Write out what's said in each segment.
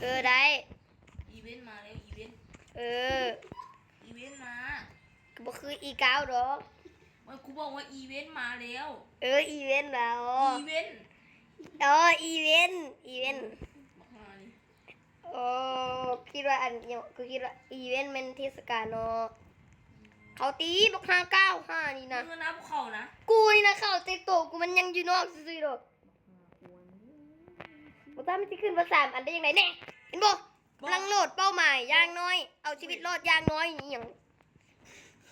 ເອີ ໄດ້ ອີເວັນມາແລ້ວ ອີເວັນ ເອີ ອີເວັນມາ ກໍບໍ່ຄືອີກາວດອກ ມັນ ກູບອກວ່າອີເວັນມາແລ້ວ ເອີ ອີເວັນລະ ອໍ ອີເວັນ ອໍ ອີເວັນ ອີເວັນ ບັກຫ່ານີ້ ໂອ້ ຄິດວ່າອັນຫຍັງ ກູຄິດວ່າອີເວັນແມ່ນເທດສະການເນາະ ເຂົາຕີບັກຫ່າກ້າວຫ່ານີ້ນະ ມຶງນະບໍ່ເຂົ້ານະ ກູນີ້ນະເຂົ້າ ແຕ່ໂຕກູມັນຍັງຢູ່ນອກຊື່ໆດອກ ບໍ່ຕ້ອງ ມັນຊິຂຶ້ນມາສາມອັນໄດ້ຈັ່ງໃດແນ່ ເຫັນບໍ່? ກຳລັງໂຫຼດເປົ້າໝາຍຢ່າງໜ້ອຍ ເອົາຊີວິດລອດຢ່າງໜ້ອຍອີ່ຫຍັງ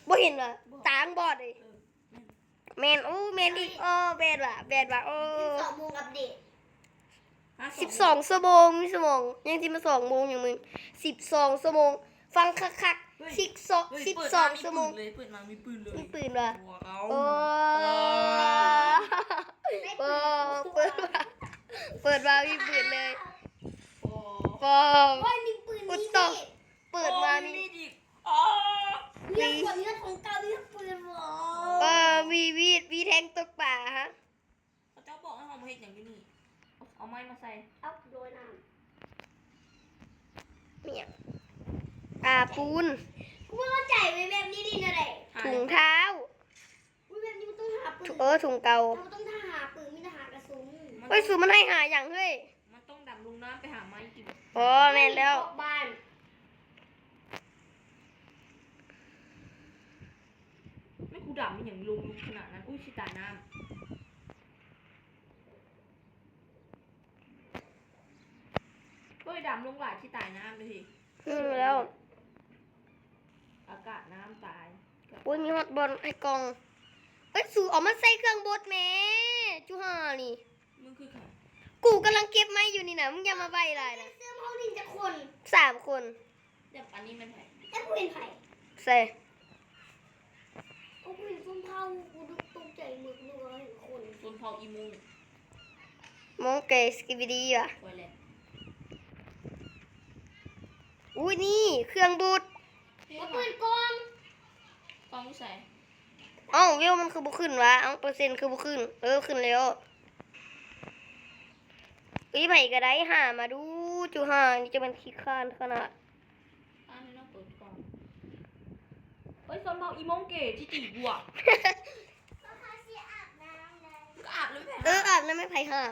ບໍ່ເຫັນຫວາ? ຕາບອດເລີຍ ເອີ ແມ່ນ ແມ່ນ ໂອ້ ແມ່ນອີກ ອໍ ແມ່ນຫວາ ແມ່ນຫວາ ໂອ້ ສິບສອງໂມງອັບເດດ ສິບສອງຊົ່ວໂມງ ມີຊົ່ວໂມງ ຍັງຊິມາສອງໂມງຫຍັງມຶງ ສິບສອງຊົ່ວໂມງ ຟັງຄັກໆ ເຮີ້ຍ ສິບສອງ ເຮີ້ຍ ສິບສອງຊົ່ວໂມງ ເປີດມາມີປືນເລີຍ ເປີດມາມີປືນເລີຍ ມີປືນຫວາ ວ້າວ ໂອ້ ເປີດມາ ເປີດມາ ເປີດມາມີປືນເລີຍ ວ້າວ ໂອ້ຍ ມີປືນ ອຸດຕະ ມີມີດ ເປີດມາມີ ມີມີດອີກ ອໍ ມີເຮືອນຂອງເກົ່າ ມີປືນຫວາ ເອີ ມີມີດ ມີແທ່ງຕົກປາ ຮະ ເຂົາເຈົ້າບອກໃຫ້ເຮົາມາເຮັດຫຍັງຢູ່ນີ້ ເອົາໄມ້ມາໃສ່ ເອົາໂລຍນ້ຳ ມີຫຍັງ ອາ ປູນ ກູບໍ່ເຂົ້າໃຈເວີຍ ແບບນີ້ຫຼິ້ນແນວໃດ ຫາ ຖົງເທົ້າ ອຸ້ຍ ແບບນີ້ມັນຕ້ອງຫາປືນ ເອີ ຖົງເກົ່າ ເຮົາບໍ່ຕ້ອງຫາປືນ ມີແຕ່ຫາກະສຸນ ໂອ້ຍ ສູມັນໃຫ້ຫາຫຍັງເຮີ້ຍ ມັນຕ້ອງດຳລົງນ້ຳໄປຫາໄມ້ກິນ ອໍ ແມ່ນແລ້ວ ອອກບ້ານ ແມ່ນກູດຳອີ່ຫຍັງລົງເລິກຂະໜາດນັ້ນ ອຸ້ຍ ຊິຕາຍນ້ຳ ເຮີ້ຍ ດຳລົງຫຼາຍຊິຕາຍນ້ຳເດ້ ເອີ ແລ້ວ ອາກາດນ້ຳຕາຍ ໂອ້ຍ ມີຮອດບ່ອນໃຫ້ກ່ອງ ເອີຍ ສູເອົາມາໃສ່ເຄື່ອງບົດແມ້ ຈຸຫ່ານີ້ ມຶງຄືໃຜ? ກູກຳລັງເກັບໄມ້ຢູ່ນີ້ນະ ມຶງຢ່າມາໄວຫຼາຍນະ ເຊື່ອມເຮົານີ້ຈັກຄົນ? ສາມຄົນ ແບບອັນນີ້ແມ່ນໃຜ? ແຕ່ກູເຫັນໃຜ? ໃສ? ໂອ້ ກູເຫັນຊົນເຜົ່າ ກູຕົກໃຈໝົດ ນຶກວ່າເຫັນຄົນ ຊົນເຜົ່າອີໂມງ ໂມງເກສະກິບິດີຫວາ ໂອ້ຍ ນີ້ເຄື່ອງບົດ ມາເປີດກ່ອງ ກ່ອງຢູ່ໃສ? ເອົ້າ ເວວມັນຄືບໍ່ຂຶ້ນຫວາ? ເອົ້າ ເປີເຊັນຄືບໍ່ຂຶ້ນ? ເອີ ຂຶ້ນແລ້ວ ອີ່ ໃຜກໍໄດ້ຫາມາດູ ຈຸຫ່ານີ້ຈະແມ່ນຂີ້ຄ້ານຂະໜາດ ອ່ານໃຫ້ນ້ອງເປີດກ່ອນ ເອີຍ ຊົນເຜົ່າອີໂມງເກ ຊິຕີກູຫວາ? ມຶງກໍອາບແລ້ວແມ່ ເອີ ອາບແລ້ວແມ່ ໃຜຫ້າມ?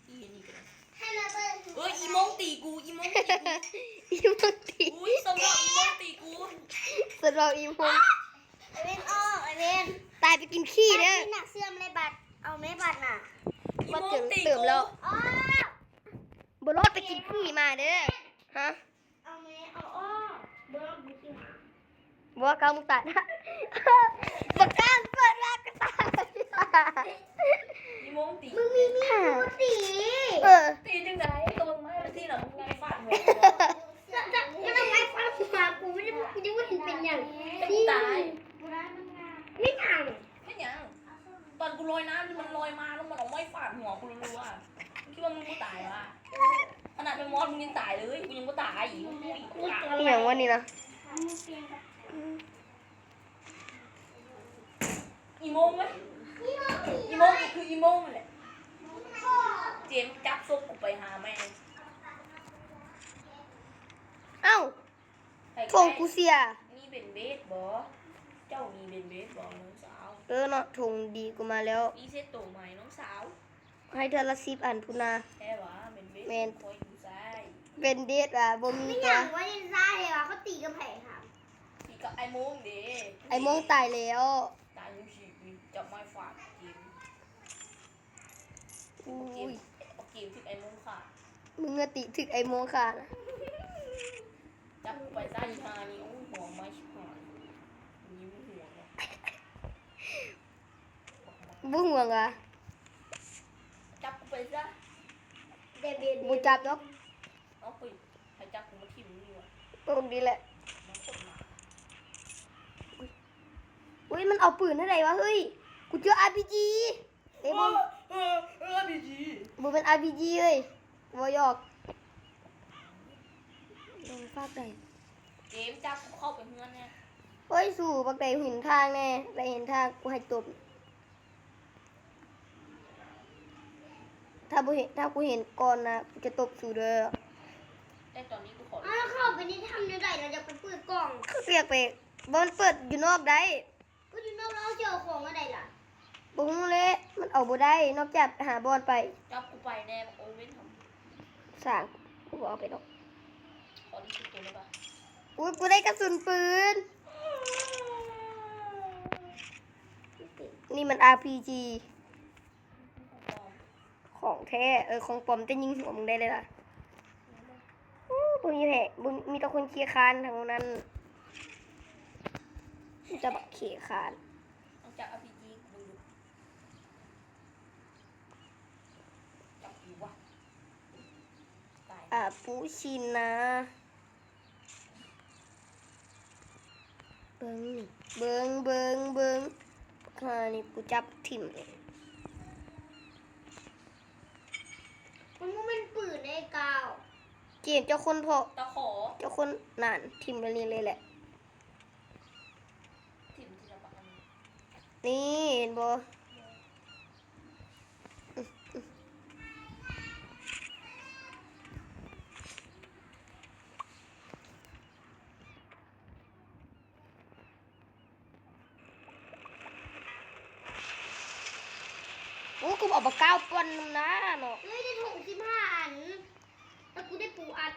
ອີ່ນີ້ກໍໄດ້ ໃຫ້ມາເບິ່ງ ເອີຍ ອີໂມງຕີກູ ອີໂມງຕີກູ ອີໂມງຕີ ອຸ້ຍ ຊົນເຜົ່າອີໂມງຕີກູ ຊົນເຜົ່າອີໂມງ ອ້າ ໄອ້ເວັນອອກ ໄອ້ເວັນ ຕາຍໄປກິນຂີ້ເດີ ນີ້ນະ ເຊື່ອມໃນບັດ ເອົາແມ່ບັດນະ ບັດເຕີມແລ້ວ ອໍ ບໍ່ລອດໄປກິນຂີ້ມາເດີ ຮະ ເອົາແມ່ ເອົາອອກ ບໍ່ລອດໄປກິນ ບໍ່ກ້າ ມຶງຕາຍ ບໍ່ກ້າ ເປີດມາກໍຕາຍ ອີໂມງຕີ ມຶງມີມີດ ກູບໍ່ຕີ ເອີ ຕີຈັ່ງໃດ ຕົວໄມ້ມັນຕີແລ້ວ ມຶງໄງຟາດຫົວ ກະໄງຟາດຫົວ ກູບໍ່ໄດ້ ກູຍັງບໍ່ເຫັນເປັນຫຍັງ ຕາຍ ແມ່ນຫຍັງ? ແມ່ນຫຍັງ? ຕອນກູລອຍນ້ຳ ມັນລອຍມາ ແລ້ວມັນເອົາໄມ້ຟາດຫົວກູລັວໆ ມຶງຄິດວ່າມຶງບໍ່ຕາຍຫວາ? ຂະໜາດແມ່ມອດມຶງຍັງຕາຍເລີຍ ກູຍັງບໍ່ຕາຍອີກ ອີ່ຫຍັງວະນີ້ນະ? ອີໂມງເວີຍ ອີໂມງນີ້ຄືອີໂມງນັ້ນແຫຼະ ເຈມຈັບສົບກູໄປຫາແມ່ ເອົ້າ ຖົງກູເສຍ ມີເບັນເບດບໍ່? ເຈົ້າມີເບັນເບດບໍ່ນ້ອງສາວ? ເອີເນາະ ຖົງດີກູມາແລ້ວ ມີເຊັດໂຕໃໝ່ນ້ອງສາວ ໃຫ້ເທື່ອລະສິບອັນພຸ້ນນະ ແທ້ຫວາ? ເບັນເບດ ແມ່ນ ຂ້ອຍຢູ່ໃສ? ເບັນເບດຫວາ? ບໍ່ມີຕົວ ແມ່ນຫຍັງວະ ເຮັດຊ້າແທ້ຫວາ? ເຂົາຕີກັບໃຜຫາ? ຕີກັບໄອ້ໂມງເດ້ ໄອ້ໂມງຕາຍແລ້ວ ຕາຍຢູ່ ຊິຈັບໄມ້ຟາດເກມ ອຸ້ຍ ເກມຖືກໄອ້ໂມງຂ້າ ມຶງອະຕິ ຖືກໄອ້ໂມງຂ້ານະ ຈັບໄປຊະອີ່ຫ່ານີ້ ໂອ້ຍ ຫົວໄມ້ຊິບຫາຍ ມີບໍ່ຫົວຫວາ? ບໍ່ຫ່ວງຫວາ? ຈັບກູໄປຊະ ບໍ່ຈັບດອກ ເອົາ ໃຜຈັບກູມາຖິ້ມນີ້ຫວາ? ຕົງນີ້ແຫຼະ ມັນຄົນມາ ອຸ້ຍ ມັນເອົາປືນເທົ່າໃດຫວາເຮີ້ຍ? ກູເຈີອາພີຈີ ເອີ ເອີ ເອີ ອາພີຈີ ບໍ່ແມ່ນອາພີຈີເອີຍ ບໍ່ຫຍອກ ເອີ ຟາກໃດ ເກມຈັບກູເຂົ້າໄປເຮືອນແນ່ ໂອ້ຍ ສູບັກໃດເຫັນທາງແນ່ ໃດເຫັນທາງ ກູໃຫ້ຕົບ ຖ້າບໍ່ເຫັນ ຖ້າກູເຫັນກ່ອນນະ ກູຈະຕົບສູເດີ ແຕ່ຕອນນີ້ກູຂໍ ອ້າວ ເຂົ້າໄປໃນຖ້ຳແນວໃດລະ? ຢາກໄປເປີດກ່ອງ. ຄືຢາກໄປ ບໍ່ ມັນເປີດຢູ່ນອກໄດ້. ເປີດຢູ່ນອກແລ້ວເຮົາຊິເອົາຂອງມາໃດລະ? ບໍ່ຮູ້ແຫຼະ ມັນເອົາບໍ່ໄດ້ ນອກຈາກຫາບ່ອນໄປ. ຈັບກູໄປແດ່ ໂອເວັນ. ສ້າງ ກູບໍ່ເອົາໄປດອກ. ຂໍລິບໂຕໄດ້ປະ? ອຸ້ຍ ກູໄດ້ກະສຸນປືນ. ນີ້ມັນ ອາພີຈີ ຂອງແທ້ ເອີ ຂອງປອມ ແຕ່ຍິງຫົວມຶງໄດ້ເລີຍລະ. ໂອ້ ບໍ່ມີແທ້ ບໍ່ ມີແຕ່ຄົນຂີ້ຄ້ານທັງນັ້ນ ມີແຕ່ບັກຂີ້ຄ້ານ. ອອກຈາກ ອາພີຈີ ມຶງດູ ຈັບຢູ່ວະ ຕາຍ ອາປູຊິນາ. ເບິ່ງ ເບິ່ງ ເບິ່ງ ເບິ່ງ ພວກຂ້ານີ້ ກູຈັບຖິ້ມເລີຍ. ມັນບໍ່ແມ່ນປືນເດ້ ກ້າວ. ເຈມ ເຈົ້າຄົນເພາະ ຕະຂໍ ເຈົ້າຄົນ ນັ້ນ ຖິ້ມອັນນີ້ເລີຍແຫຼະ. ຖິ້ມທີລະບັກອັນນີ້ ນີ້ ເຫັນບໍ່? ໂອ້ ກູເອົາບັກກ້າວປ່ອນນຳໜ້າເນາະ. ເຮີ້ຍ ໄດ້ຖົງສິບຫ້າອັນ ແລ້ວກູໄດ້ປູອັດ.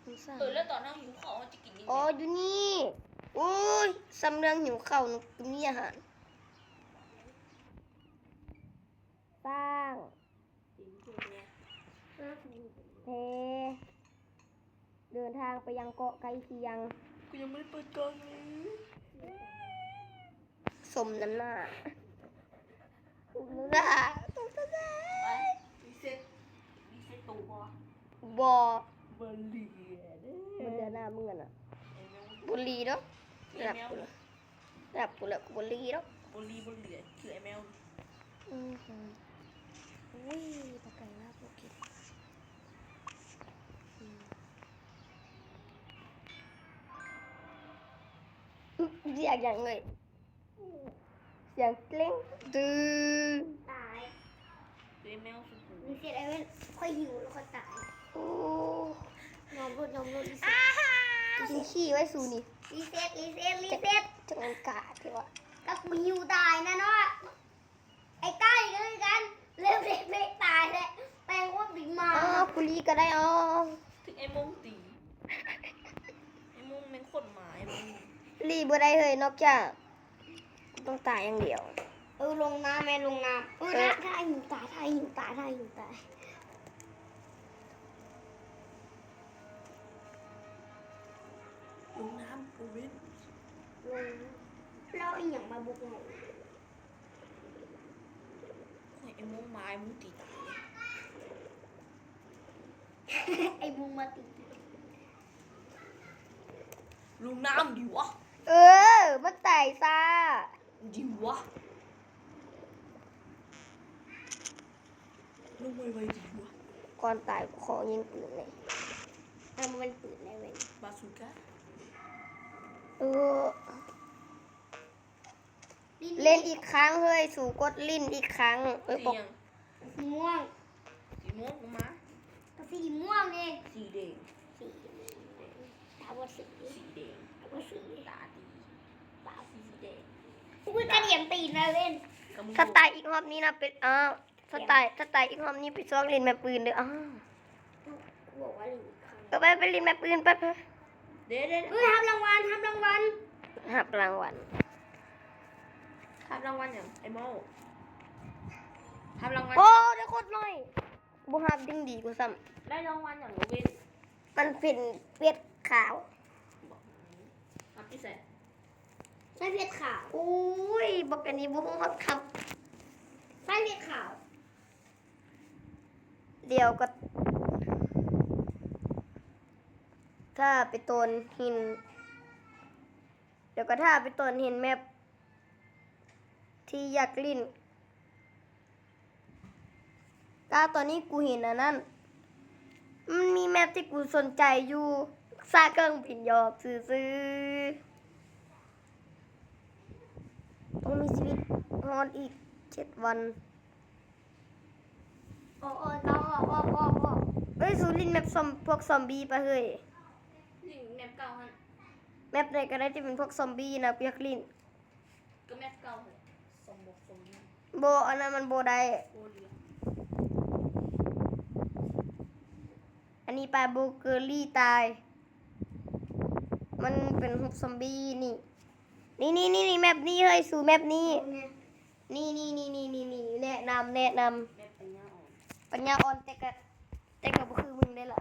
ສົງສານ. ເອີ ແລ້ວຕອນເຮົາຫິວເຂົ້າເຮົາຈະກິນຫຍັງ? ອໍ ຢູ່ນີ້. ໂອ້ຍ ສ່ຳເລື່ອງຫິວເຂົ້ານະ ມີອາຫານ. ສ້າງ ແພ ເດີນທາງໄປຍັງເກາະໃກ້ຄຽງ. ກູຍັງບໍ່ໄດ້ເປີດກ່ອງເລີຍ. ສົມນ້ຳໜ້າ ສົມນ້ຳໜ້າ ສົມນ້ຳໜ້າ. ໄປ ຣີເຊັດ ຣີເຊັດໂຕບໍ່? ບໍ່ ບໍ່ເຫຼືອເດີ້ ບໍ່ເຫຼືອໜ້າມຶງຫັ້ນນະ. ບໍ່ລີດອກ ໄອ້ແມວ ນັບພຸ້ນລະ ນັບພຸ້ນລະ ບໍ່ລີດອກ ບໍ່ລີ ບໍ່ເຫຼືອ ຄືໄອ້ແມວ. ອື ໂອ້ຍ ປາໄກ່ລາບບໍ່ກິນ. ອື ສຽງຫຍັງເອີຍ? ສຽງເກຣັງ ດື ຕາຍ ເປັນແມວສຸດຫູ. ມີເສດໄອ້ເວັນ ຂ້ອຍຫິວແລ້ວຂ້ອຍຕາຍ. ໂອ້ ຍອມໂລດ ຍອມໂລດ ຣີເຊັດ. ກູຊິຂີ້ໄວ້ສູນີ້ ຣີເຊັດ ຣີເຊັດ ຣີເຊັດ. ຈັກ ຈັກມັນກາເທວະ ກະກູຫິວຕາຍນະເນາະ. ໄອ້ກ້ານີ້ກະຄືກັນ ເລັກໆ ຕາຍແຫຼະ ແປງໂຄດບິນມາ. ອ້າວ ກູລີກະໄດ້ ອໍ ຖືກໄອ້ໂມງຕີ. ໄອ້ໂມງແມ່ງໂຄດໝາ ໄອ້ໂມງ ລີບໍ່ໄດ້ເຮີ້ຍ ນອກຈາກຕ້ອງຕາຍຢ່າງດຽວ. ເອີ ລົງນ້ຳແມ່ ລົງນ້ຳ. ເອີ ເອີ ຖ້າ ຖ້າຫິວຕາຍ ຖ້າຫິວຕາຍ ຖ້າຫິວຕາຍ. ລົງນ້ຳ ໂອເວັນ ລົງນ້ຳ. ແລ້ວອີ່ຫຍັງມາບຸກເຮົາ? ໂອ້ຍ ໄອ້ໂມງມາ ໄອ້ໂມງຕີຕາຍ. ໄອ້ໂມງມາຕີຕາຍ. ລົງນ້ຳດີວະ. ເອີ ມັນຕາຍຊ້າດີວະ. ລົງໄວໆດີວະ. ກ່ອນຕາຍກູຂໍຍິງປືນເລີຍ. ເອີ ມັນເປັນປືນໄດ້ເວີຍ ບາຊູກ້າ. ເອີ ຫຼິ້ນອີກຄັ້ງເຮີ້ຍ ສູກົດຫຼິ້ນອີກຄັ້ງ. ເອີ ປົກ ສີຫຍັງ? ສີມ່ວງ. ສີມ່ວງ ກູມາ ກະສີມ່ວງເດ້. ສີແດງ. ສີ ຕາບໍ່ສີ ສີແດງ. ຕາບໍ່ສີ ຕາດີ ຕາສີແດງ. ກູກະດຽມຕີນນະເວັນ. ກະມຶງ ສະຕາຍອີກຮອບນີ້ນະ ເປັນ ອ້າວ ສະຕາຍ ສະຕາຍອີກຮອບນີ້ໄປຊອກຫຼິ້ນແມັບອື່ນເດີ້. ອ້າວ ບອກວ່າຫຼິ້ນອີກຄັ້ງ. ເອີ ໄປ ໄປຫຼິ້ນແມັບອື່ນ ໄປ ໄປ. ເດ້ ເດ້ ເຮີ້ຍ ຮັບລາງວັນ ຮັບລາງວັນ ຮັບລາງວັນ. ຮັບລາງວັນຫຍັງ ໄອ້ໂມ? ຮັບລາງວັນ. ໂອ້ ໄດ້ໂຄດໜ້ອຍ ບໍ່ຮັບຍິ່ງດີກວ່າຊ້ຳ. ໄດ້ລາງວັນຫຍັງ ເວັນ? ມັນເປັນເປັດຂາວ. ຮັບຢູ່ໃສ? ໃສ່ເພັດຂາວ. ໂອ້ຍ ບັກອັນນີ້ບໍ່ຮູ້ຮອດຄຳ. ໃສ່ເພັດຂາວ. ດຽວກໍ ຖ້າໄປໂຕນຫີນ ດຽວກໍຖ້າໄປໂຕນຫີນແມັບທີ່ຢາກຫຼິ້ນ. ກ້າວ ຕອນນີ້ກູເຫັນອັນນັ້ນ ມັນມີແມັບທີ່ກູສົນໃຈຢູ່ ສາເຄື່ອງບິນຫຍອກຊື່ໆ. ຕ້ອງມີຊີວິດຮອດອີກເຈັດວັນ. ອອກ ອອກ ອອກ ອອກ ອອກ. ຫຼິ້ນແມັບຊອມ ພວກຊອມບີ້ປະເຮີ້ຍ. ນີ້ແມັບເກົ່າຫັ້ນ. ແມັບໃດກໍໄດ້ທີ່ເປັນພວກຊອມບີ້ນະ ກູຢາກຫຼິ້ນ. ກໍແມັບເກົ່າຫັ້ນແຫຼະ ຊອມບົກຊອມບີ້. ບໍ່ ອັນນັ້ນມັນບໍ່ໄດ້. ບໍ່ເຫຼືອ. ອັນນີ້ປາບລູເກີຣີຕາຍ. ມັນເປັນຮູບຊອມບີ້ນີ້. ນີ້ໆໆໆ ແມັບນີ້ເຮີ້ຍ ສູ່ແມັບນີ້. ນີ້ໆໆໆ ແນະນຳ ແນະນຳ. ແມັບປັນຍາອ່ອນ ປັນຍາອ່ອນ ແຕ່ກະ ແຕ່ກະບໍ່ຄືມຶງໄດ້ລະ.